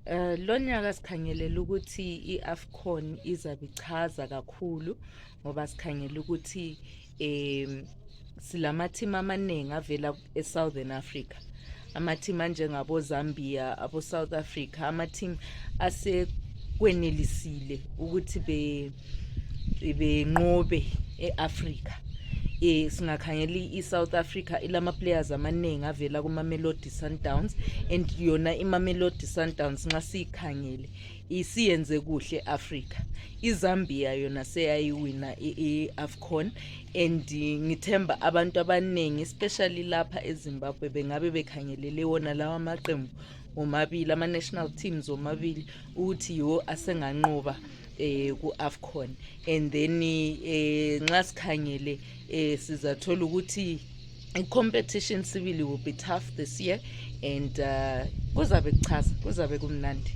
Lonyaka sikhangelela ukuthi iAfcon izabichaza kakhulu ngoba sikhangela ukuthi silamateam amaningi avela eSouthern Africa. Amateam anjengabo Zambia, abo South Africa, amateam asekwenelisile ukuthi benqobe eAfrica. Singakhangela iSouth Africa ilama players amaningi avela kuMamelodi Sundowns, and yona iMamelodi Sundowns nxa sikhangele isiyenze kuhle eAfrica. iZambia yona seyayiwina iAfcon, and ngithemba abantu abaningi especially lapha eZimbabwe bengabe bekhangelele wona lawa maqembu omabili, ama national teams omabili ukuthi yiwo asenganqoba ku-Afcon. And then nxa sikhangele sizathola ukuthi i-competition sibili will be tough this year, and kuzabe kumnandi.